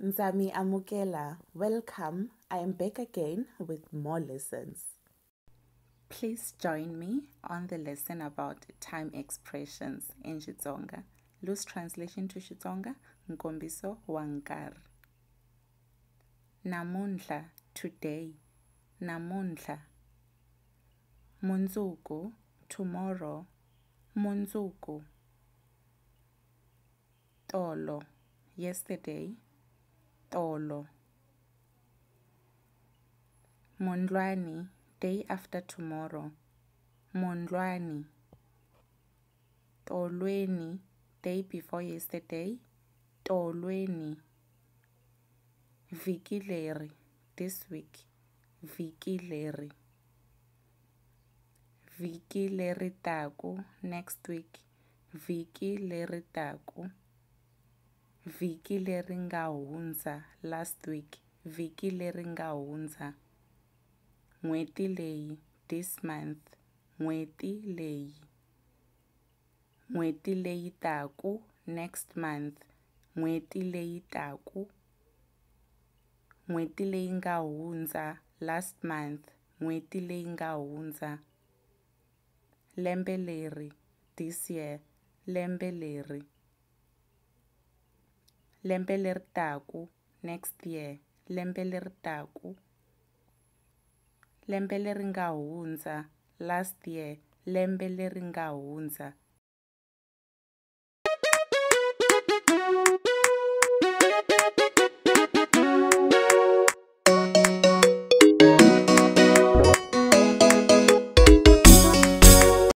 Ndza mi amukela. Welcome. I am back again with more lessons. Please join me on the lesson about time expressions in Xitsonga. Loose translation to Xitsonga, nkombiso wa nkarhi. Namuntlha, today. Namuntlha. Mundzuku, tomorrow. Mundzuku. Tolo, yesterday. Tolo. Mondlwane, day after tomorrow. Mondlwane. Tolweni, day before yesterday. Tolweni. Vhiki leri, this week. Vhiki leri. Vhiki leri taku, next week. Vhiki leri taku. Vhiki leri nga hundza, last week. Vhiki leri nga hundza. N'hweti leyi, this month. N'hweti leyi. N'hweti leyi taku, next month. N'hweti leyi taku. N'hweti leyi nga hundza, last month. N'hweti leyi nga hundza. Lembe leri, this year. Lembe leri. Lembe leri taku, next year. Lembe leri taku. Lembe leri nga hundza, last year. Lembe leri nga hundza.